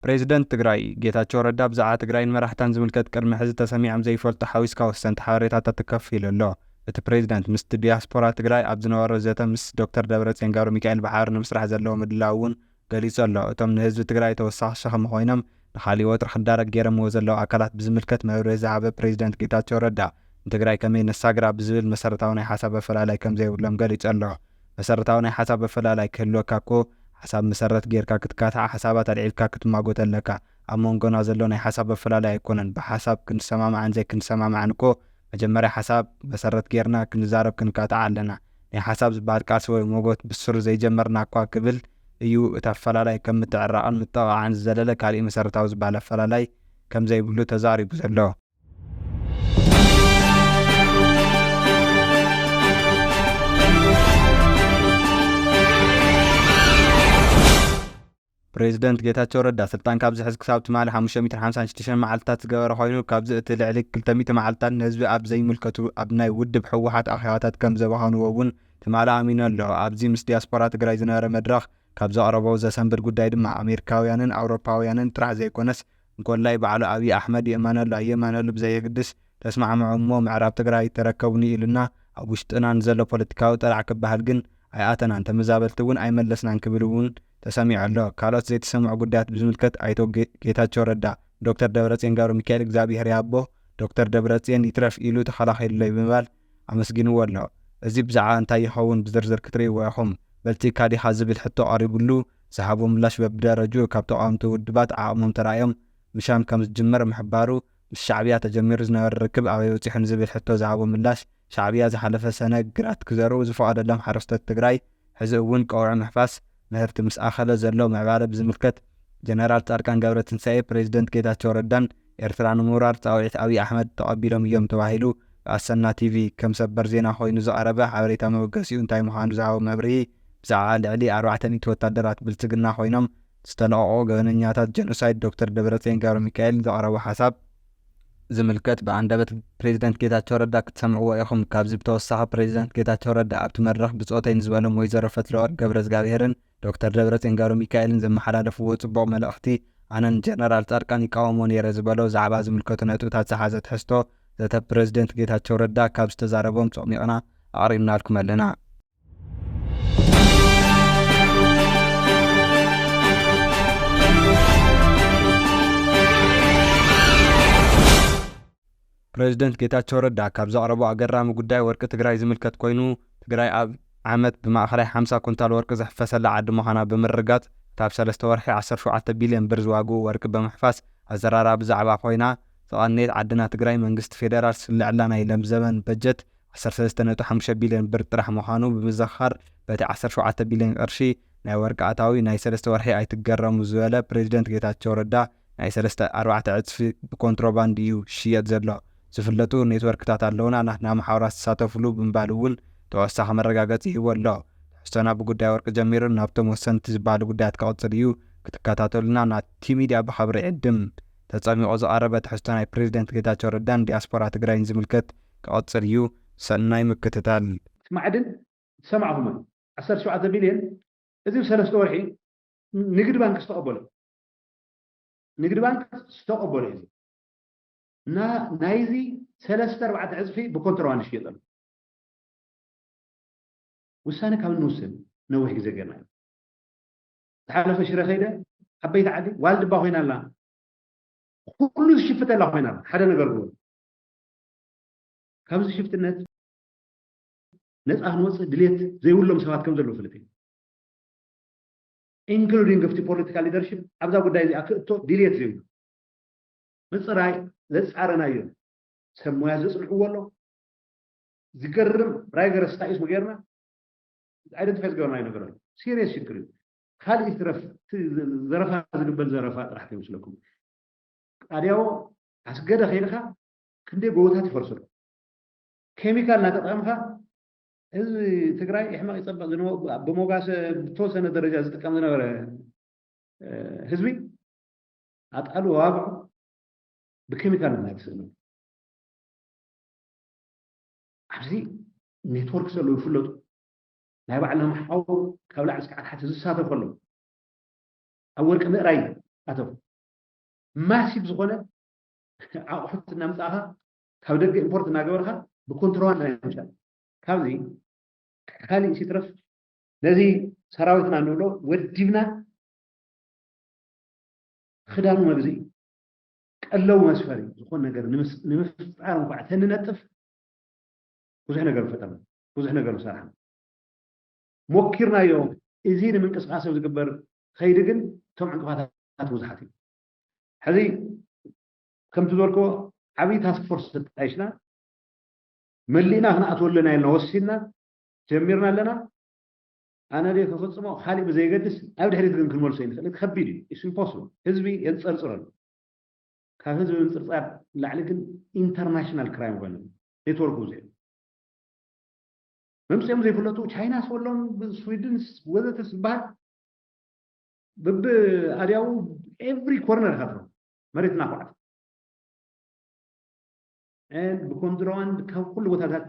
ፕሬዚደንት ትግራይ ጌታቸው ረዳ ብዛዕባ ትግራይን መራሕታን ዝምልከት ቅድሚ ሕዚ ተሰሚዖም ዘይፈልጡ ሓዊስካ ወሰንቲ ሓበሬታታት ከፊሉ ኣሎ። እቲ ፕሬዚደንት ምስቲ ዲያስፖራ ትግራይ ኣብ ዝነበሮ ዘተ ምስ ዶክተር ደብረፅዮን ገብረ ሚካኤል ብሓባር ንምስራሕ ዘለዎ ምድላው እውን ገሊጹ ኣሎ። እቶም ንህዝቢ ትግራይ ተወሳኺ ሸኽሚ ኮይኖም ንኻሊእ ወጥሪ ክዳረግ ገይረምዎ ዘለዉ ኣካላት ብዝምልከት መብርሂ ዝሃበ ፕሬዚደንት ጌታቸው ረዳ ንትግራይ ከመይ ነሳግራ ብዝብል መሰረታዊ ናይ ሓሳብ ኣፈላላይ ከምዘይብሎም ገሊጹ ኣሎ። መሰረታዊ ናይ ሓሳብ ኣፈላላይ ክህልወካ እኮ ሓሳብ መሰረት ጌርካ ክትካታዕ፣ ሓሳባት ኣልዒልካ ክትማጎት ኣለካ። ኣብ መንጎና ዘሎ ናይ ሓሳብ ኣፈላላይ ኣይኮነን። ብሓሳብ ክንሰማማዕን ዘይክንሰማማዕን እኮ መጀመርያ ሓሳብ መሰረት ጌርና ክንዛረብ ክንካታዕ ኣለና። ናይ ሓሳብ ዝበሃል ቃልሲ ወይ ሞጎት ብስሩ ዘይጀመርና እኳ ክብል እዩ እቲ ኣፈላላይ ከም ምትዕራቕን ምጥቕቓዕን ዝዘለለ ካሊእ መሰረታዊ ዝበሃል ኣፈላላይ ከም ዘይብሉ ተዛሪቡ ዘሎ። ፕሬዚደንት ጌታቸው ረዳ ስልጣን ካብ ዝሕዝ ክሳብ ትማሊ ሓሙሽተ ሚእትን ሓምሳን ሽዱሽተን መዓልትታት ዝገበረ ኮይኑ፣ ካብዚ እቲ ልዕሊ ክልተ ሚእቲ መዓልትታት ንህዝቢ ኣብ ዘይምልከቱ ኣብ ናይ ውድብ ህወሓት ኣኼባታት ከም ዘባኸንዎ እውን ትማሊ ኣሚኑ ኣሎ። ኣብዚ ምስ ዲያስፖራ ትግራይ ዝነበረ መድረኽ ካብ ዘቕረቦ ዘሰንብድ ጉዳይ ድማ ኣሜሪካውያንን ኣውሮፓውያንን ጥራሕ ዘይኮነስ እንኮላይ ባዕሉ ኣብይ ኣሕመድ ይእመነሉ ኣይእመነሉ ብዘየግድስ ተስማዕምዑ እሞ ምዕራብ ትግራይ ተረከቡኒ ኢሉና ኣብ ውሽጥና ንዘሎ ፖለቲካዊ ጠላዕ ክበሃል ግን ኣይኣተናን፣ ተመዛበልቲ እውን ኣይመለስናን ክብል እውን ተሰሚዑ ኣሎ። ካልኦት ዘይተሰምዑ ጉዳያት ብዝምልከት ኣይተ ጌ- ጌታቸው ረዳ ዶክተር ደብረፅዮን ገብረ ሚካኤል እግዚኣብሄር ይሃቦ፣ ዶክተር ደብረፅዮን ይትረፍ ኢሉ ተኸላኺሉለይ ብምባል ኣመስጊንዎ ኣሎ። እዚ ብዛዕባ እንታይ ይኸውን ብዝርዝር ክትርእይዎ ኢኹም። በልፂግካ ዲኻ ዝብል ሕቶ ቀሪቡሉ ዝሃቦ ምላሽ በብደረጅኡ ካብ ተቓወምቲ ውድባት ዓቕሞም ተራእዮም ምሻም ከም ዝጅምር ምሕባሩ፣ ምስ ሻዕብያ ተጀሚሩ ዝነበረ ርክብ ኣበይ በፂሑ ንዝብል ሕቶ ዝሃቦ ምላሽ፣ ሻዕብያ ዝሓለፈ ሰነ ግራት ክዘርኡ ዝፈቐደሎም ሓረስቶት ትግራይ ሕዚ እውን ቀውዒ ምሕፋስ ምህርቲ ምስ ኣኸለ ዘሎ ምዕባለ ብዝምልከት ጀነራል ፃድቃን ገብረትንሳኤ ፕሬዚደንት ጌታቸው ረዳን ኤርትራ ንምውራር ፃውዒት ኣብይ ኣሕመድ ተቐቢሎም እዮም ተባሂሉ ብኣሰና ቲቪ ከም ሰበር ዜና ኮይኑ ዝቐረበ ሓበሬታ መበገሲኡ እንታይ ምዃኑ ዝሃቦ መብርሂ ብዛዕባ ልዕሊ ኣርባዕተ ሚእቲ ወታደራት ብልፅግና ኮይኖም ዝተለቐቑ ገበነኛታት ጀኖሳይድ ዶክተር ደብረፅዮን ገብረሚካኤል ዘቕረቦ ሓሳብ ዝምልከት ብኣንደበት ፕሬዚደንት ጌታቸው ረዳ ክትሰምዕዎ ኢኹም። ካብዚ ብተወሳኺ ፕሬዚደንት ጌታቸው ረዳ ኣብቲ መድረኽ ብፆተይ ንዝበሎም ወይዘሮ ፈትለወርቅ ገብረዝጋብሄርን ዶክተር ደብረፅዮን ገብረሚካኤልን ዘመሓላለፍዎ ፅቡቕ መልእኽቲ ኣነን ጀነራል ፃድቃን ይቃወሞ ነይረ ዝበሎ ዛዕባ ዝምልከቱ ነጥብታት ዝሓዘ ትሕዝቶ ዘተ ፕሬዚደንት ጌታቸው ረዳ ካብ ዝተዛረቦም ፆሚቕና ኣቕሪብናልኩም ኣለና። ፕሬዚደንት ጌታቸው ረዳ ካብ ዘቕረቦ ኣገራሚ ጉዳይ ወርቂ ትግራይ ዝምልከት ኮይኑ፣ ትግራይ ኣብ ዓመት ብማእኸላይ ሓምሳ ኩንታል ወርቂ ዝሕፈሰላ ዓዲ ምዃና ብምርግጋፅ፣ እታ ኣብ ሰለስተ ወርሒ ዓሰርተ ሸውዓተ ቢልዮን ብር ዝዋግኡ ወርቂ ብምሕፋስ ኣዘራራቢ ዛዕባ ኮይና ዝቐነየት ዓድና ትግራይ፣ መንግስቲ ፌደራል ዝስልዐላ ናይ ለምዘበን በጀት ዓሰርተ ሰለስተ ነጥቢ ሓሙሽተ ቢልዮን ብር ጥራሕ ምዃኑ ብምዝኽኻር፣ በቲ ዓሰርተ ሸውዓተ ቢልዮን ቅርሺ ናይ ወርቂ ኣታዊ ናይ ሰለስተ ወርሒ ኣይትገረሙ ዝበለ ፕሬዚደንት ጌታቸው ረዳ፣ ናይ ሰለስተ ኣርባዕተ ዕፅፊ ብኮንትሮባንድ እዩ ዝሽየጥ ዘሎ። ዝፍለጡ ኔትወርክታት ኣለውና፣ ናትና መሓውራት ዝሳተፍሉ ብምባል እውን ተወሳኺ መረጋገፂ ሂቡ ኣሎ። ትሕዝቶና ብጉዳይ ወርቂ ጀሚሩ ናብቶም ወሰንቲ ዝበሃሉ ጉዳያት ክቕፅል እዩ። ክትከታተሉና ናቲ ሚድያ ብኽብሪ ይዕድም። ተፀሚቑ ዝቐረበ ትሕዝቶ ናይ ፕሬዚደንት ጌታቸው ረዳን ዲያስፖራ ትግራይን ዝምልከት ክቕፅል እዩ። ሰናይ ምክትታል። ማዕድን ዝሰማዕኹሞ ዓሰርተ ሸውዓተ ቢልዮን እዚ ብሰለስተ ወርሒ ንግዲ ባንክ ዝተቐበሎ ንግዲ ባንክ ዝተቐበሎ እዩ። እና ናይዚ ሰለስተ ኣርባዕተ ዕፅፊ ብኮንትሮባንድ ይሽየጠሉ። ውሳነ ካብ እንውስን ነዊሕ ግዜ ገርና እዩ። ዝሓለፈ ሽረ ከይደ ዓበይቲ ዓዲ ዋልድባ ኮይና ኣላ፣ ኩሉ ዝሽፍተላ ኮይና ኣላ። ሓደ ነገር ግበሩ። ካብዚ ሽፍትነት ነፃ ክንወፅእ ድሌት ዘይብሎም ሰባት ከም ዘለዉ ፍልጥ እዩ። ኢንክሉዲንግ ኣብቲ ፖለቲካል ሊደርሽፕ ኣብዛ ጉዳይ እዚኣ ክእቶ ድሌት ዘይብሉ ምፅራይ ዘፃረናዮ ሰብ ሞያ ዘፅንዕዎ ኣሎ። ዝገርም ራይገረስ ስታዲስ ጌርና ኣይደንቲፋይ ዝገበርናዮ ነገር ኣሎ። ሲሪየስ ሽግር እዩ። ካልእ ይትረፍ እቲ ዘረፋ ዝግበር ዘረፋ ጥራሕ ከይመስለኩም። ጣድያዎ ኣስገደ ከይድካ ክንደይ ጎቦታት ይፈርሱ ኣሎ። ኬሚካል እናተጠቐምካ ህዝቢ ትግራይ ይሕመቕ ይፀበቕ ዝነበ ብሞጋሰ ብተወሰነ ደረጃ ዝጥቀም ዝነበረ ህዝቢ ኣጣሉ ዋግዑ ብኬሚካል እናተስእኑ ኣብዚ ኔትወርክ ዘለዉ ይፍለጡ። ናይ ባዕልና መሓውር ካብ ላዕሊ እስካዕ ታሕቲ ዝሳተፉ ኣለዉ። ኣብ ወርቂ ምእራይ ኣተው። ማሲቭ ዝኾነ ኣቑሑት እናምፃእኻ ካብ ደገ ኢምፖርት እናገበርካ ብኮንትሮባንድ ናይ ምሻጥ ካብዚ ካሊእ ሲትረፍ ነዚ ሰራዊትና ንብሎ ወዲብና ክዳኑ መግዝኢ ቀለው መስፈሪ ዝኾን ነገር ንምፍጣር እንኳ ተንነጥፍ ብዙሕ ነገር ፈጠርና፣ ብዙሕ ነገር ሰራሕና፣ ሞኪርናዮ። እዚ ንምንቅስቃስ ዝግበር ከይዲ ግን እቶም ዕንቅፋታት ብዙሓት እዩ። ሕዚ ከምቲ ዝበልክዎ ዓብዪ ታስክ ፎርስ ተጣይሽና መሊእና ክንኣትወሉ ኢና ኢልና ወሲድና ጀሚርና ኣለና። ኣነ ደ ክፍፅሞ ካሊእ ብዘይገድስ ኣብ ድሕሪት ግን ክንመልሶ ይንኽእል። ከቢድ እዩ። ኢስ ኢምፖስብል። ህዝቢ የንፀርፅረሉ። ካብ ህዝቢ ምንፅርፃር ላዕሊ ግን ኢንተርናሽናል ክራይም ኮይኑ ኔትወርክ ብዙሕ እዩ። መምፅኦም ዘይፍለጡ ቻይና ስበሎም ስዊድን ወዘተ ዝበሃል ብብኣድያው ኤቭሪ ኮርነር ካትሮ መሬትና ኳዕት ብኮንትሮባንድ ካብ ኩሉ ቦታታት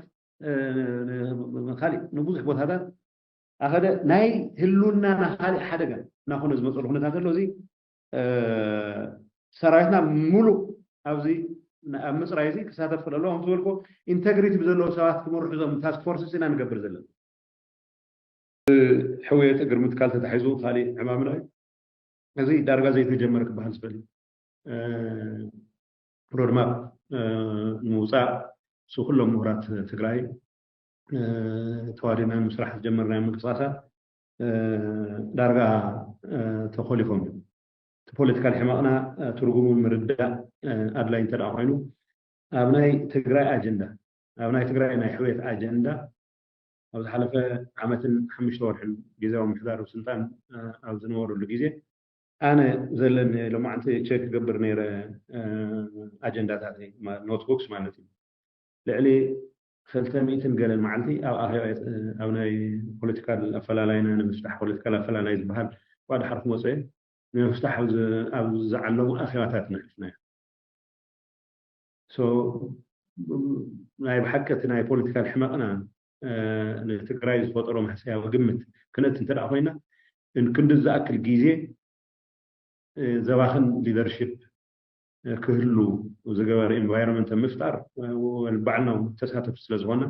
ካሊእ ንብዙሕ ቦታታት ኣኸደ ናይ ህልውናና ካሊእ ሓደጋ እናኾነ ዝመፀሉ ኩነታት ዘሎ እዚ ሰራዊትና ሙሉእ ኣብዚ ኣብ ምፅራይ እዚ ክሳተፍ ክለሎ ከም ዝበልኮ ኢንተግሪቲ ብዘለዎ ሰባት ክመርሑ ዞም ታስክ ፎርስ ኢና ንገብር ዘለና። ሕውየት እግሪ ምትካል ተታሒዙ ካሊእ ዕማምና እዩ። እዚ ዳርጋ ዘይተጀመረ ክበሃል ዝኽእል እዩ። ሮድማፕ ንምውፃእ ምስ ኩሎም ምሁራት ትግራይ ተዋዲና ንምስራሕ ዝጀመርናዮ ምንቅስቃሳት ዳርጋ ተኮሊፎም እዮም። እቲ ፖለቲካል ሕመቕና ትርጉሙ ምርዳእ ኣድላይ እንተ ኮይኑ ኣብ ናይ ትግራይ ኣጀንዳ ኣብ ናይ ትግራይ ናይ ሕውየት ኣጀንዳ ኣብ ዝሓለፈ ዓመትን ሓሙሽተ ወርሕን ግዜያዊ ምሕዳር ስልጣን ኣብ ዝነበረሉ ግዜ ኣነ ዘለኒ ሎማዓንቲ ቸክ ክገብር ነይረ ኣጀንዳታት ኖትቡክስ ማለት እዩ ልዕሊ ክልተ ሚእትን ገለን መዓልቲ ኣብ ኣኼባ ኣብ ናይ ፖለቲካል ኣፈላላይና ንምፍታሕ ፖለቲካል ኣፈላላይ ዝበሃል ዋዳ ሓርፍ መፀ ንምፍታሕ ኣብ ዝዓለሙ ኣኼባታት ንሕፍና ናይ ብሓቂ እቲ ናይ ፖለቲካል ሕመቕና ንትግራይ ዝፈጠሮ ማሕሰያዊ ግምት ክነእቲ እንተ ኮይና ክንዲ ዝኣክል ግዜ ዘባኽን ሊደርሽፕ ክህሉ ዝገበረ ኢንቫይሮንመንት ምፍጣር ባዕልና ተሳተፍቲ ስለ ዝኾና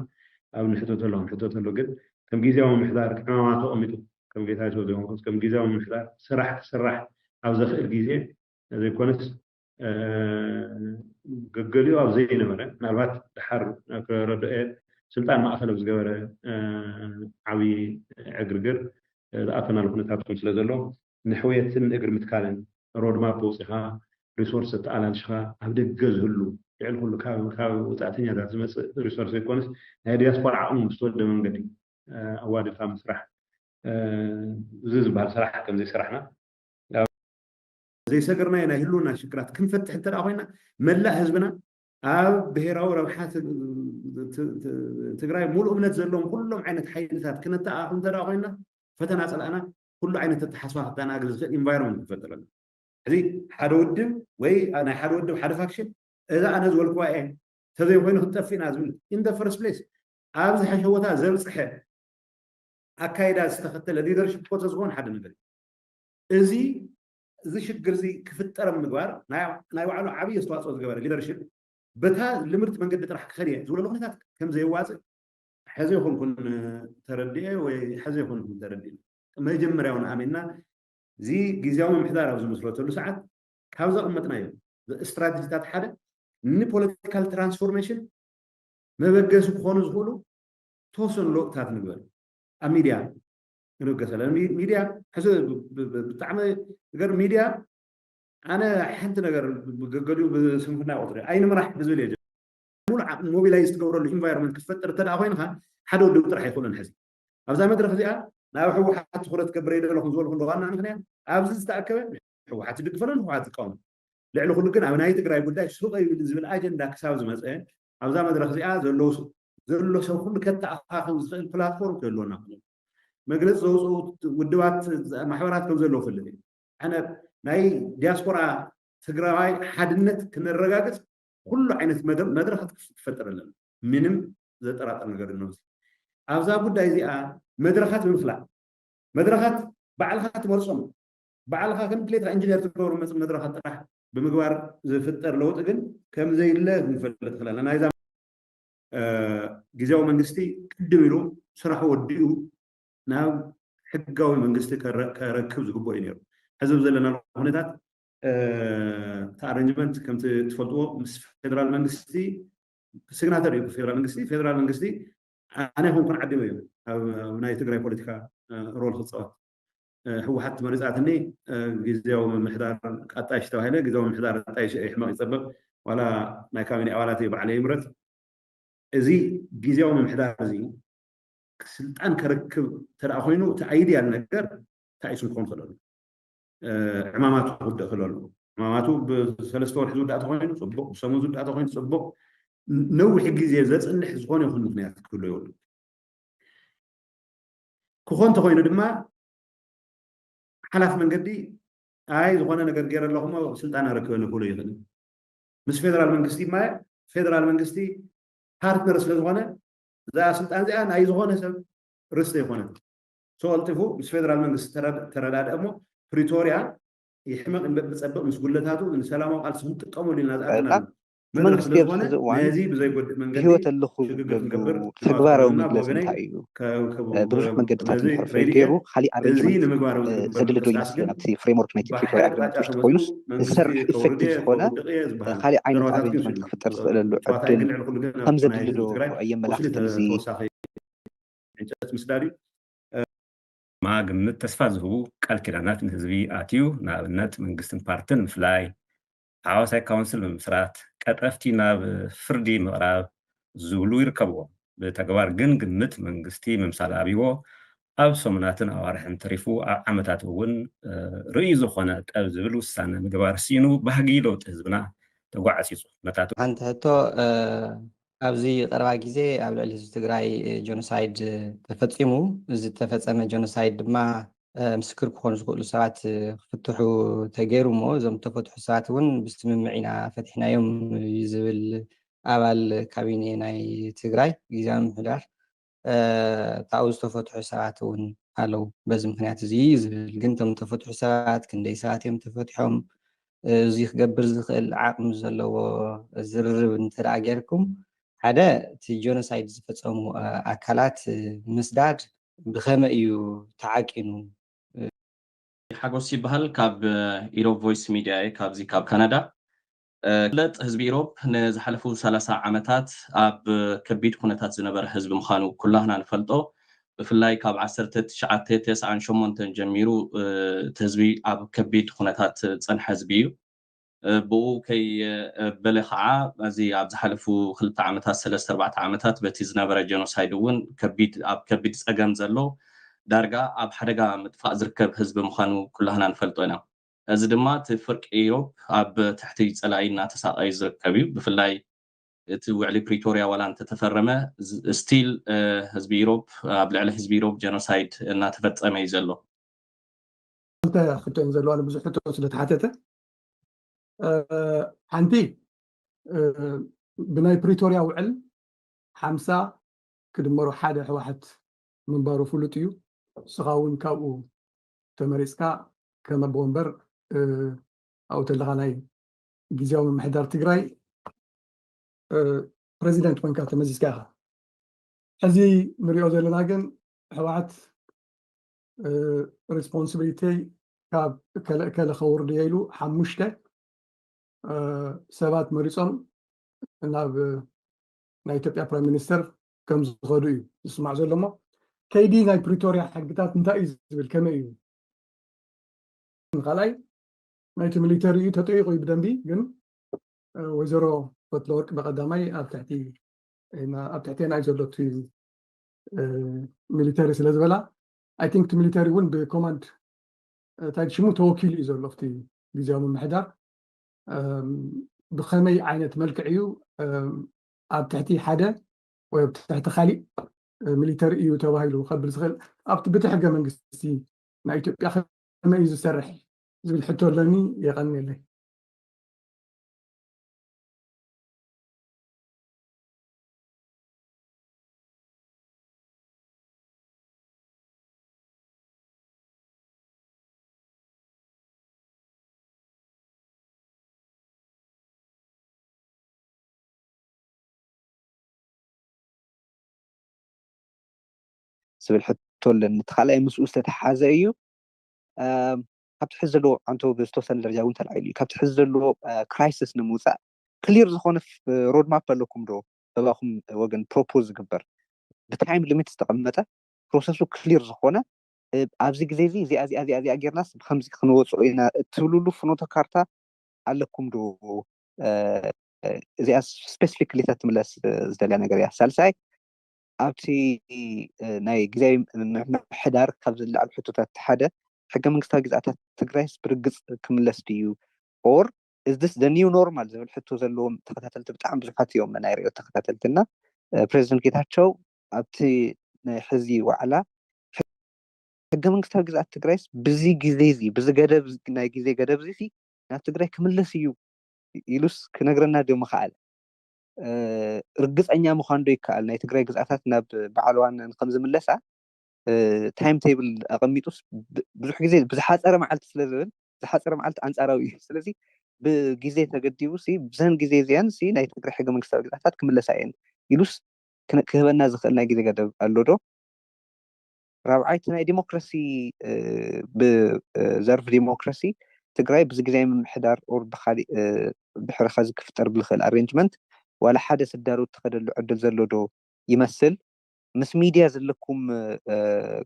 ኣብ ንሕተተሉ ንሕተተሉ ግን ከም ግዜያዊ ምሕዳር ዕማማ ተቐሚጡ ከም ጌታቸው ዘይኮንኩስ ከም ግዜያዊ ምሕዳር ስራሕ ክስራሕ ኣብ ዘኽእል ግዜ ዘይኮነስ ገገሊኡ ኣብ ዘይነበረ ምናልባት ድሓር ክረድኦ ስልጣን ማእኸል ኣብ ዝገበረ ዓብዪ ዕግርግር ዝኣተናሉ ኩነታት እውን ስለ ዘሎ ንሕውየትን እግሪ ምትካልን ሮድማፕ ወፂኻ ሪሶርስ ተኣላልሽኻ ኣብ ደገ ዝህሉ ልዕሊ ኩሉ ካብ ወፃእተኛታት ዝመፅእ ሪሶርስ ዘይኮነስ ናይ ዲያስፖራ ዓቕሚ ብዝተወደ መንገዲ ኣዋዲድካ ምስራሕ እዚ ዝበሃል ስራሕ ከምዘይሰራሕና ዘይሰገርናዮ ናይ ህልውና ሽግራት ክንፈትሕ እንተ ኮይና መላእ ህዝብና ኣብ ብሄራዊ ረብሓ ትግራይ ሙሉእ እምነት ዘለዎም ኩሎም ዓይነት ሓይልታት ክነተኣኻኽብ እንተ ኮይና ፈተና ፀላእና ኩሉ ዓይነት ኣተሓስባ ክተናግል ዝኽእል ኢንቫይሮንመንት ክፈጥረሉ እዚ ሓደ ውድብ ወይ ናይ ሓደ ውድብ ሓደ ፋክሽን እዛ ኣነ ዝበልክዋ እየ ተዘይኮይኑ ክትጠፍእና ዝብል in the first place ኣብ ዝሐሸ ቦታ ዘብፅሐ ኣካይዳ ዝተኸተለ ሊደርሽፕ ኮ ተዝኾን ሓደ ነገር እዚ እዚ ሽግር እዚ ክፍጠር ምግባር ናይ ባዕሉ ዓብዪ ኣስተዋፅኦ ዝገበረ ሊደርሽፕ በታ ልምድቲ መንገዲ ጥራሕ ክኸድ እየ ዝብለሉ ኩነታት ከም ዘየዋፅእ ሕዚ ይኹንኩን ተረድኤ ወይ ሕዚ ይኹንኩም ተረድእ መጀመርያውን ኣሚንና እዚ ግዜያዊ ምምሕዳር ኣብ ዝምስረተሉ ሰዓት ካብ ዘቐመጥናዮ ስትራቴጂታት ሓደ ንፖለቲካል ትራንስፎርሜሽን መበገሲ ክኾኑ ዝኽእሉ ተወሰኑ ለውጥታት ንግበር ኣብ ሚድያ ንገሰለ ሚድያ ሕዚ ብጣዕሚ ነገር ሚድያ ኣነ ሓንቲ ነገር ገገዲኡ ብስንፍና ይቆፅረ ኣይንምራሕ ብዝብል እየ ሙሉ ሞቢላይዝ ትገብረሉ ኢንቫይሮንመንት ክትፈጥር እንተ ኮይንካ ሓደ ወደብ ጥራሕ ኣይክእሉን ሕዚ ኣብዛ መድረክ እዚኣ ናብ ህወሓት ትኩረት ገብረ ይደለኹም ዝበልኩ ዋና ምክንያት ኣብዚ ዝተኣከበ ህወሓት ትድግፈሉን ህወሓት ትቃወም ልዕሊ ኩሉ ግን ኣብ ናይ ትግራይ ጉዳይ ሱቕ ይብል ዝብል ኣጀንዳ ክሳብ ዝመፀ ኣብዛ መድረክ እዚኣ ዘለዉ ዘሎ ሰብ ኩሉ ከተኣኻኽብ ዝኽእል ፕላትፎርም ክህልወና ክሎ መግለፂ ዘውፅኡ ውድባት ማሕበራት ከም ዘለዉ ፈልጥ እዩ ኣነ ናይ ዲያስፖራ ትግራዋይ ሓድነት ክነረጋግፅ ኩሉ ዓይነት መድረኻት ክፈጥር ኣለና ምንም ዘጠራጠር ነገር ነው ኣብዛ ጉዳይ እዚኣ መድረኻት ብምፍላጥ መድረኻት ባዕልኻ ትመርፆም ባዕልኻ ከም ድሌትካ ኢንጂነር ትገብሮ መፅ መድረኻት ጥራሕ ብምግባር ዝፍጠር ለውጢ ግን ከም ዘይለ ክንፈልጥ ክለና ናይዛ ግዜያዊ መንግስቲ ቅድም ኢሉ ስራሑ ወዲኡ ናብ ሕጋዊ መንግስቲ ከረክብ ዝግብኦ እዩ ነይሩ። ሕዚ ዘለናሉ ኩነታት እቲ ኣረንጅመንት ከምቲ ትፈልጥዎ ምስ ፌደራል መንግስቲ ስግናተር እዩ። ፌደራል መንግስቲ ፌደራል መንግስቲ ኣነ ይኹንኩን ዓዲመ እዩ ኣብ ናይ ትግራይ ፖለቲካ ሮል ክፃወት። ህወሓት መሪፃትኒ ግዜያዊ ምምሕዳር ኣጣይሽ ተባሂለ። ግዜያዊ ምምሕዳር ኣጣይሽ ሕመቕ ይፀበብ ዋላ ናይ ካቢኔ ኣባላት እዩ ባዕለ ይምረት። እዚ ግዜያዊ ምምሕዳር እዚ ስልጣን ከረክብ እንተ ኮይኑ እቲ ኣይድያል ነገር እንታይ እሱ ክኾን ክእል ኣሎ። ዕማማቱ ክውድእ ክእል ኣሎ። ዕማማቱ ብሰለስተ ወርሒ ዝውዳእ ተኮይኑ ፅቡቅ፣ ብሰሙን ዝውዳእ ተኮይኑ ፅቡቅ። ነዊሕ ግዜ ዘፅንሕ ዝኾነ ይኹን ምክንያት ክህሉ ይብሉ። ክኾን ተኮይኑ ድማ ሓላፍ መንገዲ ኣይ ዝኾነ ነገር ገይረ ኣለኹሞ ስልጣን ኣረክበኒ ክብሎ ይኽእል። ምስ ፌደራል መንግስቲ ማ ፌደራል መንግስቲ ፓርትነር ስለ ዝኾነ እዛ ስልጣን እዚኣ ናይ ዝኾነ ሰብ ርስተ ይኮነ። ሰልጢፉ ምስ ፌደራል መንግስቲ ተረዳድአ እሞ ፕሪቶርያ ይሕመቕ እምበር ብፀብቕ ምስ ጉለታቱ ንሰላማዊ ቃልሲ ክንጥቀመሉ ኢልና ዝኣተና መድረክ ስለ ዝኾነ ነዚ ብዘይጎድእ መንገዲ ብህይወት ኣለኹ ዝብለሉ ተግባራዊ መግለፂ እንታይ እዩ? ብዙሕ መገድታት ምሕርፈይ ገይሩ ካሊእ ኣረንጅመንት ዘድሊ ዶ ይመስል ኣብቲ ፍሬምወርክ ናይቲ ፕሪቶርያ ኣግሪመንት ውሽጢ ኮይኑስ ዝሰርሕ ኢፌክቲቭ ዝኾነ ካሊእ ዓይነት ኣረንጅመንት ክፍጠር ዝኽእለሉ ዕድል ከም ዘድሊ ዶ የመላኽት? ከምዚ ዕንጨት ምስዳድ እዩ። ማ ግምት ተስፋ ዝህቡ ቃል ኪዳናት ንህዝቢ ኣትዩ፣ ንኣብነት መንግስትን ፓርትን ምፍላይ፣ ሓዋሳይ ካውንስል ምምስራት፣ ቀጠፍቲ ናብ ፍርዲ ምቕራብ ዝብሉ ይርከብዎም። ብተግባር ግን ግምት መንግስቲ ምምሳል ኣብይዎ ኣብ ሰሙናትን ኣዋርሕን ተሪፉ ኣብ ዓመታት እውን ርእዩ ዝኾነ ጠብ ዝብል ውሳነ ምግባር ስኢኑ ባህጊ ለውጢ ህዝብና ተጓዕፂፁ ነታቱ ሓንቲ ሕቶ ኣብዚ ቀረባ ግዜ ኣብ ልዕሊ ህዝቢ ትግራይ ጆኖሳይድ ተፈፂሙ። እዚ ዝተፈፀመ ጆኖሳይድ ድማ ምስክር ክኾኑ ዝኽእሉ ሰባት ክፍትሑ ተገይሩ እሞ እዞም ዝተፈትሑ ሰባት እውን ብስምምዕ ኢና ፈቲሕናዮም እዩ ዝብል ኣባል ካቢኔ ናይ ትግራይ ግዜያዊ ምምሕዳር ኣብኡ ዝተፈትሑ ሰባት እውን ኣለዉ። በዚ ምክንያት እዚ እዩ ዝብል ግን እቶም ዝተፈትሑ ሰባት ክንደይ ሰባት እዮም ተፈትሖም እዚ ክገብር ዝኽእል ዓቕሚ ዘለዎ ዝርርብ እንተ ደኣ ጌርኩም ሓደ እቲ ጆኖሳይድ ዝፈፀሙ ኣካላት ምስዳድ ብኸመይ እዩ ተዓቂኑ? ሓጎስ ይበሃል ካብ ኢሮብ ቮይስ ሚድያ እየ ካብዚ ካብ ካናዳ። ፍለጥ ህዝቢ ኢሮብ ንዝሓለፉ ሰላሳ ዓመታት ኣብ ከቢድ ኩነታት ዝነበረ ህዝቢ ምዃኑ ኩላህና ንፈልጦ። ብፍላይ ካብ ዓሰርተ ትሽዓተ ተስዓን ሸሞንተን ጀሚሩ እቲ ህዝቢ ኣብ ከቢድ ኩነታት ዝፀንሐ ህዝቢ እዩ። ብኡ ከይበለ ከዓ እዚ ኣብ ዝሓለፉ ክልተ ዓመታት ሰለስተ ኣርባዕተ ዓመታት በቲ ዝነበረ ጀኖሳይድ እውን ከቢድ ኣብ ከቢድ ፀገም ዘሎ ዳርጋ ኣብ ሓደጋ ምጥፋእ ዝርከብ ህዝቢ ምዃኑ ኩላህና ንፈልጦ ኢና። እዚ ድማ እቲ ፍርቂ ኢሮብ ኣብ ትሕቲ ፀላኢ እናተሳቀዩ ዝርከብ እዩ። ብፍላይ እቲ ውዕሊ ፕሪቶርያ ዋላ እንተተፈረመ ስቲል ህዝቢ ኢሮብ ኣብ ልዕሊ ህዝቢ ኢሮብ ጀኖሳይድ እናተፈፀመ እዩ ዘሎ። ክልተ ሕቶ እየን ዘለዋ ንብዙሕ ሕቶ ስለተሓተተ ሓንቲ ብናይ ፕሪቶርያ ውዕል ሓምሳ ክድመሮ ሓደ ህወሓት ምንባሩ ፍሉጥ እዩ። ንስኻ እውን ካብኡ ተመሪፅካ ከም ኣቦ ወንበር ኣብኡ ተለኻ ናይ ግዜያዊ ምምሕዳር ትግራይ ፕረዚደንት ኮይንካ ተመዚዝካ ኢኻ። ሕዚ ንሪኦ ዘለና ግን ህወሓት ሪስፖንስብሊቲ ካብ ከለ ከለ ከውርድ እየ ኢሉ ሓሙሽተ ሰባት መሪፆም ናብ ናይ ኢትዮጵያ ፕራይም ሚኒስተር ከም ዝኸዱ እዩ ዝስማዕ ዘሎ እሞ ከይዲ ናይ ፕሪቶርያ ሕግታት እንታይ እዩ ዝብል ከመይ እዩ? ካልኣይ ናይቲ ሚሊተሪ እዩ ተጠይቑ እዩ ብደንቢ ግን ወይዘሮ ፈትለወርቅ በቀዳማይ ኣብ ትሕቲ ኣብ ትሕቴና እዩ ዘሎ እቲ ሚሊተሪ ስለ ዝበላ ኣይ ቲንክ እቲ ሚሊተሪ እውን ብኮማንድ እንታይ ሽሙ ተወኪሉ እዩ ዘሎ እቲ ግዜያዊ ምምሕዳር ብኸመይ ዓይነት መልክዕ እዩ ኣብ ትሕቲ ሓደ ወይ ኣብ ትሕቲ ካሊእ ሚሊተሪ እዩ ተባሂሉ ከብል ዝኽእል ኣብቲ ብቲ ሕገ መንግስቲ ናይ ኢትዮጵያ ከመይ እዩ ዝሰርሕ ዝብል ሕቶ ኣለኒ። የቐንየለይ። ዝብል ሕቶ ኣለኒ። እቲ ካልኣይ ምስኡ ዝተተሓዘ እዩ። ካብቲ ሕዚ ዘለዎ ኣንቶ ዝተወሰነ ደረጃ እውን ተላዒሉ እዩ። ካብቲ ሕዚ ዘለዎ ክራይሲስ ንምውፃእ ክሊር ዝኾነ ሮድማፕ ኣለኩም ዶ? በባኹም ወገን ፕሮፖዝ ዝግበር ብታይም ሊሚት ዝተቐመጠ ፕሮሰሱ ክሊር ዝኾነ ኣብዚ ግዜ እዚ እዚኣ እዚኣ እዚኣ እዚኣ ጌርናስ ብከምዚ ክንወፅኦ ኢና እትብልሉ ፍኖተ ካርታ ኣለኩም ዶ? እዚኣ ስፔሲፊክሊ ትምለስ ዝደልያ ነገር እያ። ሳልሳይ ኣብቲ ናይ ግዜያዊ ምምሕዳር ካብ ዝለዓሉ ሕቶታት ሓደ ሕገ መንግስታዊ ግዝኣታት ትግራይስ ብርግፅ ክምለስ ድዩ or is this the new normal ዝብል ሕቶ ዘለዎም ተኸታተልቲ ብጣዕሚ ብዙሓት እዮም። ናይ ርእዮት ተኸታተልትና ፕሬዚደንት ጌታቸው ኣብቲ ናይ ሕዚ ዋዕላ ሕገ መንግስታዊ ግዝኣት ትግራይስ ብዚ ግዜ እዚ ብዚ ገደብ ናይ ግዜ ገደብ እዚ ናብ ትግራይ ክምለስ እዩ ኢሉስ ክነግረና ዶ ምኽኣለ? ርግፀኛ ምዃን ዶ ይከኣል? ናይ ትግራይ ግዝኣታት ናብ በዓል ዋነን ከም ዝምለሳ ታይም ቴብል ኣቐሚጡስ ብዙሕ ግዜ ብዝሓፀረ መዓልቲ ስለ ዝብል ዝሓፀረ መዓልቲ ኣንፃራዊ እዩ። ስለዚ ብግዜ ተገዲቡ ሲ ብዘን ግዜ እዚኣን ሲ ናይ ትግራይ ሕገ መንግስታዊ ግዝኣታት ክምለሳ እየን ኢሉስ ክህበና ዝኽእል ናይ ግዜ ገደብ ኣሎ ዶ? ራብዓይቲ ናይ ዲሞክራሲ ብዘርፍ ዲሞክራሲ ትግራይ ብዚ ግዜ ምምሕዳር ኦር ብካሊእ ድሕሪ ኸዚ ክፍጠር ብልኽእል ኣሬንጅመንት ዋላ ሓደ ስዳሩ እትኸደሉ ዕድል ዘሎ ዶ ይመስል? ምስ ሚድያ ዘለኩም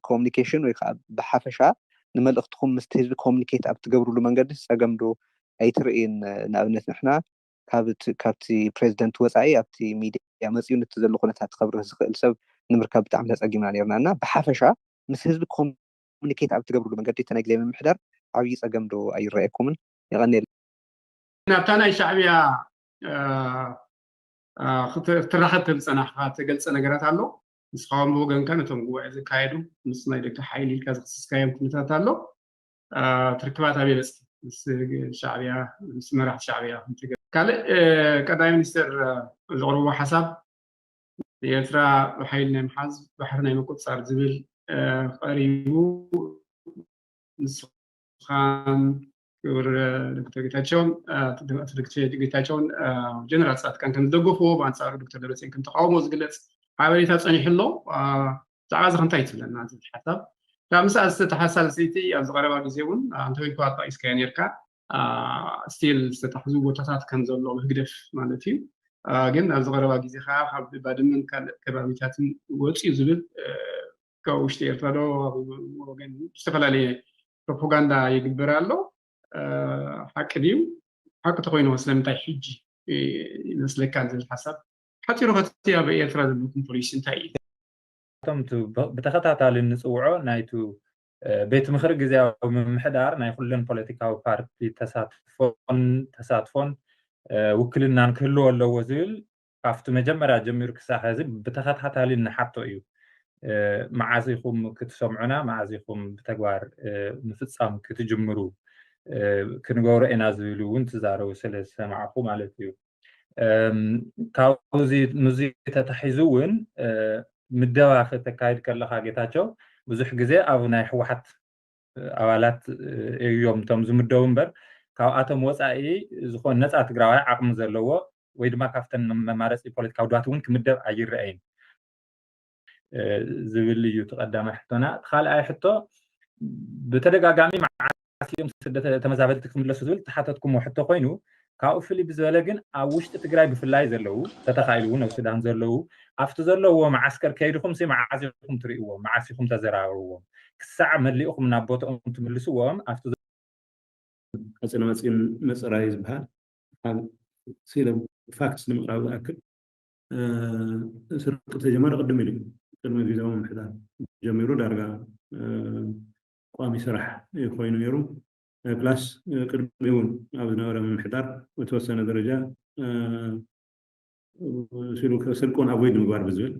ኮሚኒኬሽን ወይ ከዓ ብሓፈሻ ንመልእኽትኩም ምስቲ ህዝቢ ኮሚኒኬት ኣብ ትገብርሉ መንገዲ ፀገም ዶ ኣይትርእይን? ንኣብነት ንሕና ካብቲ ፕሬዚደንት ወፃኢ ኣብቲ ሚድያ መፂኡ ነቲ ዘሎ ኩነታት ክብርህ ዝኽእል ሰብ ንምርካብ ብጣዕሚ ተፀጊምና ነርና እና ብሓፈሻ ምስ ህዝቢ ኮሚኒኬት ኣብ ትገብርሉ መንገዲ እቲ ናይ ግዜ ምምሕዳር ዓብዪ ፀገም ዶ ኣይረኣየኩምን? የቐንየልና። ናብታ ናይ ሻዕብያ ክትራኸብ ከም ዝፀናሕካ ተገልፀ ነገራት ኣሎ። ንስኻውን ብወገንካ ነቶም ጉባኤ ዘካየዱ ምስ ናይ ደቂ ሓይሊ ኢልካ ዝክስስካዮም ኩነታት ኣሎ። ትርክባት ኣበይ በፅሒ ምስ ሻዕብያ ምስ መራሕቲ ሻዕብያ? ካልእ ቀዳማይ ሚኒስትር ዘቕረቦ ሓሳብ ንኤርትራ ብሓይሊ ናይ ምሓዝ ባሕሪ ናይ ምቁፅፃር ዝብል ቀሪቡ ንስኻን ክቡር ዶክተር ጌታቸውን ዶክተር ጌታቸውን ጀነራል ፃድቃን ከም ዝደገፍዎ ብኣንፃሩ ዶክተር ደብረፅዮን ከም ተቃውሞ ዝግለፅ ሓበሬታ ፀኒሑ ኣሎ። ብዛዕባ እዚ ከንታይ ትብለና ዝብል ሓሳብ ካብ ምስኣ ዝተተሓሳ ሰይቲ ኣብዚ ቀረባ ግዜ እውን ኣንተ ወይኳ ጠቂስካዮ ነርካ ስቲል ዝተታሕዙ ቦታታት ከም ዘሎ ህግደፍ ማለት እዩ። ግን ኣብዚ ቀረባ ግዜ ከዓ ካብ ባድመን ካልእ ከባቢታትን ወፅዩ ዝብል ካብ ውሽጢ ኤርትራ ዶ ወገን ዝተፈላለየ ፕሮፓጋንዳ ይግበር ኣሎ። ሓቂ ድዩ? ሓቂ ተኮይኑ ስለምንታይ ሕጂ ይመስለካ ዝብል ሓሳብ ሓፂሩ ከቲ ኣብ ኤርትራ ዘለኩም ፖሊሲ እንታይ እዩ? እቶም ብተኸታታሊ እንፅውዖ ናይቱ ቤት ምኽሪ ግዜያዊ ምምሕዳር ናይ ኩለን ፖለቲካዊ ፓርቲ ተሳትፎን ተሳትፎን ውክልናን ክህልዎ ኣለዎ ዝብል ካብቲ መጀመርያ ጀሚሩ ክሳብ ሕዚ ብተኸታታሊ እንሓቶ እዩ። መዓዝ ኢኹም ክትሰምዑና፣ መዓዝ ኢኹም ብተግባር ምፍፃም ክትጅምሩ ክንገብሮ ኢና ዝብል እውን ትዛረቡ ስለ ዝሰማዕኹ ማለት እዩ። ካብዚ ምስዚ ተታሒዙ እውን ምደባ ከተካይድ ከለካ ጌታቸው ብዙሕ ግዜ ኣብ ናይ ህወሓት ኣባላት እዮም እቶም ዝምደቡ እምበር ካብኣቶም ወፃኢ ዝኾነ ነፃ ትግራዋይ ዓቕሚ ዘለዎ ወይ ድማ ካብተን መማረፂ ፖለቲካዊ ውድባት እውን ክምደብ ኣይረኣይን ዝብል እዩ እቲ ቀዳማይ ሕቶና። እቲ ካልኣይ ሕቶ ብተደጋጋሚ መዓስ እዮም ስደተ ተመዛበልቲ ክምለሱ ዝብል ተሓተትኩሞ ሕቶ ኮይኑ ካብኡ ፍልይ ብዝበለ ግን ኣብ ውሽጢ ትግራይ ብፍላይ ዘለዉ ተተኻኢሉ እውን ኣብ ሱዳን ዘለዉ ኣብቲ ዘለዎ መዓስከር ከይድኹም ሲ መዓዝ ኢኹም ትርእይዎም መዓስ ኢኹም ተዘራርብዎም ክሳዕ መሊእኹም ናብ ቦትኦም ትምልስዎም ኣብቲ ቀፅለ መፂን መፅራይ ዝበሃል ሲለ ፋክትስ ንምቕራብ ዝኣክል ስርቂ ተጀመረ ቅድም ኢሉ ቅድሚ ግዜዊ ምምሕዳር ጀሚሩ ዳርጋ ቋሚ ስራሕ ኮይኑ ነይሩ። ፕላስ ቅድሚ እውን ኣብ ዝነበረ ምምሕዳር በተወሰነ ደረጃ ሲሉ ስርቂ እውን ኣቮይድ ንምግባር ብዝብል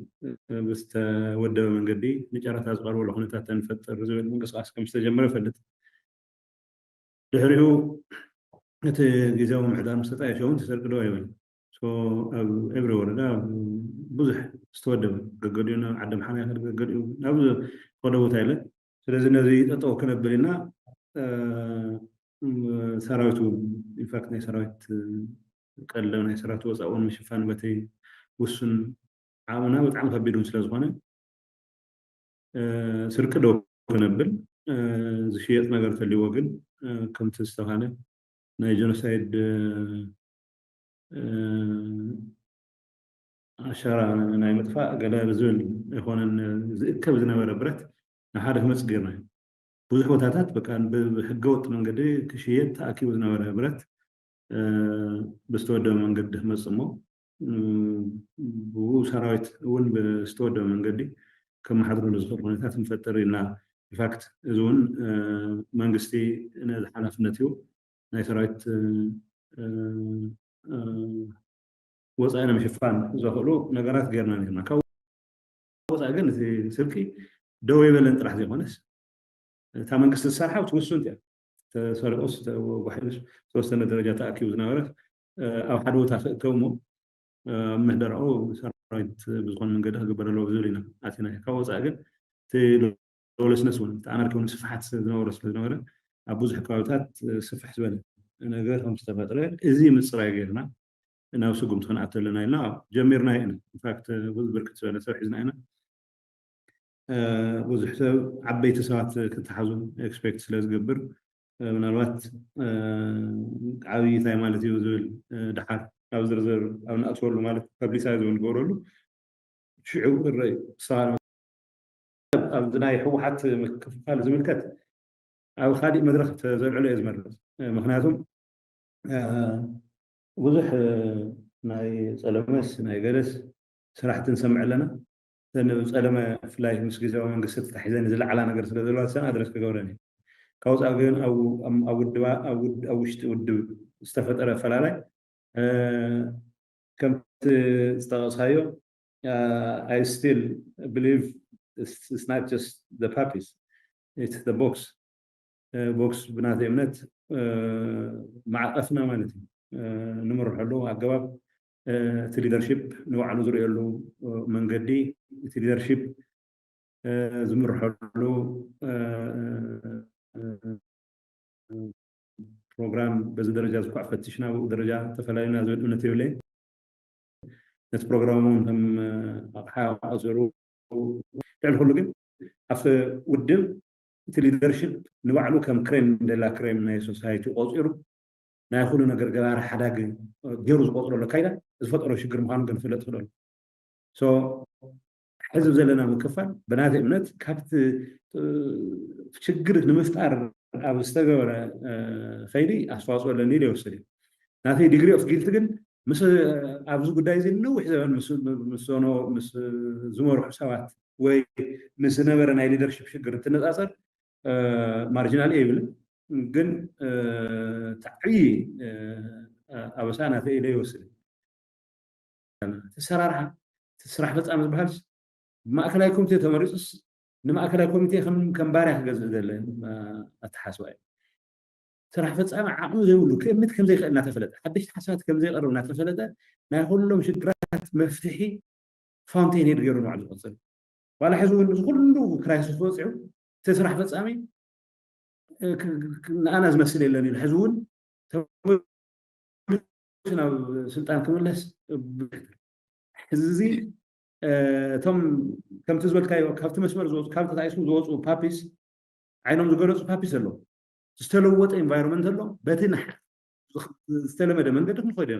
ብዝተወደበ መንገዲ ንጨረታ ዝቐርበሉ ኩነታት ንፈጥር ዝብል ምንቅስቃስ ከም ዝተጀመረ ይፈልጥ። ድሕሪኡ እቲ ግዜያዊ ምምሕዳር ምስ ተጣየሸ እውን ተሰርቂ ዶ ኣይበል ኣብ ኤቭሪ ወረዳ ብዙሕ ዝተወደበ ገገዲኡ ናብ ዓዲ ምሓና ይኸድ ገገዲኡ ናብ ዝኸደ ቦታ የለን። ስለዚ ነዚ ጠጠው ክነብል ኢና ሰራዊት እውን ኢንፋክት ናይ ሰራዊት ቀለብ ናይ ሰራዊት ወፃእ እውን ምሽፋን በቲ ውሱን ዓቕምና ብጣዕሚ ከቢድ እውን ስለዝኾነ ስርቂ ደው ክነብል፣ ዝሽየጥ ነገር ተልዎ ግን ከምቲ ዝተባሃለ ናይ ጀኖሳይድ ኣሻራ ናይ ምጥፋእ ገለ ዝብል ኣይኮነን። ዝእከብ ዝነበረ ብረት ንሓደ ክመፅእ ገይርና እዩ። ብዙሕ ቦታታት በቃ ብሕገወጥ መንገዲ ክሽየጥ ተኣኪቡ ዝነበረ ብረት ብዝተወደበ መንገዲ ክመፅእ እሞ ብኡ ሰራዊት እውን ብዝተወደበ መንገዲ ከመሓድረሉ ዝኽእል ኩነታት ንፈጥር ኢልና። ኢንፋክት እዚ እውን መንግስቲ ነዚ ሓላፍነት እዩ ናይ ሰራዊት ወፃኢ ንምሽፋን ዘኽእሉ ነገራት ገይርና ነርና። ካብ ወፃኢ ግን እቲ ስርቂ ደው ይበለን ጥራሕ ዘይኮነስ እታ መንግስቲ ዝሰርሓ ትውሱን እያ። ተሰሪቆስ ተወሒዱስ ዝተወሰነ ደረጃ ተኣኪቡ ዝነበረ ኣብ ሓደ ቦታ ክእከብ እሞ ኣብ ምህደራኡ ሰራዊት ብዝኾነ መንገዲ ክግበር ኣለዎ ዝብል ኢና ኣቲና። ካብ ወፃኢ ግን እቲ ሎለስነስ እውን እቲ ኣናርኪ እውን ስፍሓት ዝነበሮ ስለ ዝነበረ ኣብ ብዙሕ ከባቢታት ስፍሕ ዝበለ ነገር ከም ዝተፈጥረ እዚ ምፅራይ ገይርና ናብ ስጉምቲ ክንኣቱ ኣለና ኢልና ጀሚርና ኢና። ኢንፋክት ብዙ ብርክት ዝበለ ሰብ ሒዝና ኢና። ብዙሕ ሰብ ዓበይቲ ሰባት ክተሓዙ ኤክስፔክት ስለ ዝገብር ምናልባት ዓብይ እንታይ ማለት እዩ ዝብል ድሓር ኣብ ዝርዝር ኣብ ንኣትወሉ ማለት ፐብሊሳይዝ ንገብረሉ ሽዑ ክረእ እዩ። ኣብዚ ናይ ህወሓት ምክፍፋል ዝምልከት ኣብ ካሊእ መድረክ ተዘልዕሎ እየ ዝመርፅ። ምክንያቱም ብዙሕ ናይ ፀለመስ ናይ ገለስ ስራሕቲ ንሰምዕ ኣለና። እተን ብ ፀለመ ብፍላይ ምስ ግዝያዊ መንግስቲ ተታሒዘን ዝለዓላ ነገር ስለ ዘለዋ እሰን ኣድረስ ክገብረን እዩ። ካብ ወፃኢ ግን ኣብ ውድባ ኣብ ውሽጢ ውድብ ዝተፈጠረ ኣፈላላይ ከምቲ ዝጠቐስካዮ I still believe it's not just the puppies, it's the box. ቦክስ ብናተይ እምነት ማዕቐፍና ማለት እዩ። ንምርሐሉ ኣገባብ እቲ ሊደርሺፕ ንባዕሉ ዝርእየሉ መንገዲ፣ እቲ ሊደርሺፕ ዝምርሐሉ ፕሮግራም በዚ ደረጃ ዝኳዕ ፈቲሽና ብኡ ደረጃ ተፈላለዩና ዝብል እምነት የብለይን። ነቲ ፕሮግራም እውን ከም ኣቕሓ ኣዘሩ ልዕሊ ኩሉ ግን ኣብቲ ውድብ እቲ ሊደርሽፕ ንባዕሉ ከም ክሬም እንደላ ክሬም ናይ ሶሳይቲ ቆፂሩ ናይ ኩሉ ነገር ገባሪ ሓዳጊ ገይሩ ዝቆፅሮ ለካይዳ ዝፈጠሮ ሽግር ምኳኑ ግን ፍለጥ ክደሉ ሕዝብ ዘለና ምክፋል ብናተ እምነት ካብቲ ሽግር ንምፍጣር ኣብ ዝተገበረ ከይዲ ኣስተዋፅኦ ኣለኒ ኢለ ይወስድ እዩ። ናተይ ዲግሪ ኦፍ ጊልት ግን ምስ ኣብዚ ጉዳይ እዚ ነዊሕ ዘበን ምስ ዝመርሑ ሰባት ወይ ምስ ዝነበረ ናይ ሊደርሽፕ ሽግር እንትነፃፀር ማርጂናል እየ ይብል ግን ተዓብዪ ኣበሳ ናተይ ኢለ ይወስድ። ተሰራርሓ ስራሕ ፈፃሚ ዝበሃል ብማእከላይ ኮሚቴ ተመሪፁስ ንማእከላይ ኮሚቴ ከም ባርያ ክገዝእ ዘለ ኣተሓስባ እዩ። ስራሕ ፈፃሚ ዓቕሚ ዘይብሉ ክእምት ከምዘይክእል እናተፈለጠ ሓደሽቲ ሓሳባት ከምዘይቀርብ እናተፈለጠ ናይ ኩሎም ሽግራት መፍትሒ ፋውንቴን ሄድ ገይሩ ንባዕሉ ዝቐፅል ዋላ ሕዚ እውን እዚ ኩሉ ክራይሲስ ወፂዑ እቲ ስራሕ ፈፃሚ ንኣና ዝመስል የለን ኢሉ ሕዚ እውን ናብ ስልጣን ክምለስ ሕዚ እዚ እቶም ከምቲ ዝበልካዮ ካብቲ መስመር ዝወፁ ካብ ተታኢሱ ዝወፁ ፓፒስ ዓይኖም ዝገለፁ ፓፒስ ኣለዉ። ዝተለወጠ ኢንቫይሮንመንት ኣሎ። በቲ ዝተለመደ መንገዲ ክንኮይደ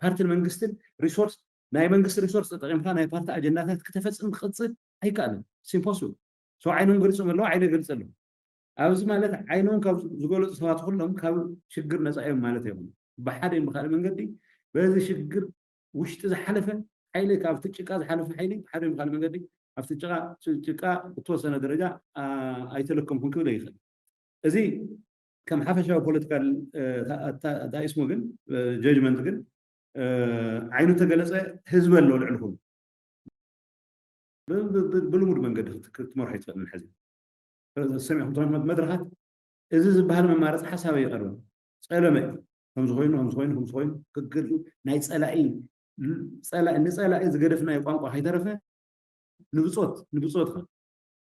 ፓርትን መንግስትን ሪሶርስ ናይ መንግስቲ ሪሶርስ ተጠቂምካ ናይ ፓርቲ ኣጀንዳታት ክተፈፅም ክቅፅል ኣይከኣልን። ኢምፖስብል። ሰው ዓይኖም ገሊፆም ኣለዉ ዓይነ ገልፅ ኣለዉ። ኣብዚ ማለት ዓይኖም ካብ ዝገለፁ ሰባት ኩሎም ካብ ሽግር ነፃ እዮም ማለት ኣይኮነ። ብሓደ ብካልእ መንገዲ በዚ ሽግር ውሽጢ ዝሓለፈ ሓይሊ ካብቲ ጭቃ ዝሓለፈ ሓይሊ ብሓደ ብካልእ መንገዲ ኣብቲ ጭቃ ጭቃ እተወሰነ ደረጃ ኣይተለከምኩን ክብል ይኽእል። እዚ ከም ሓፈሻዊ ፖለቲካል ኣታኢስሙ ግን ጀጅመንት ግን ዓይኑ ተገለፀ ህዝቢ ኣሎ ልዕሊ ኩሉ ብልሙድ መንገዲ ክትመርሖ ይትኽእል ሕዚ ሰሚዕኩም ትኾን መድረኻት እዚ ዝበሃል መማረፂ ሓሳብ ይቐርብ ፀለመ እዩ ከምዚ ኮይኑ ከምዚ ኮይኑ ከምዚ ኮይኑ ክግር ናይ ፀላኢ ንፀላኢ ዝገደፍናዮ ቋንቋ ከይተረፈ ንብፆት ንብፆት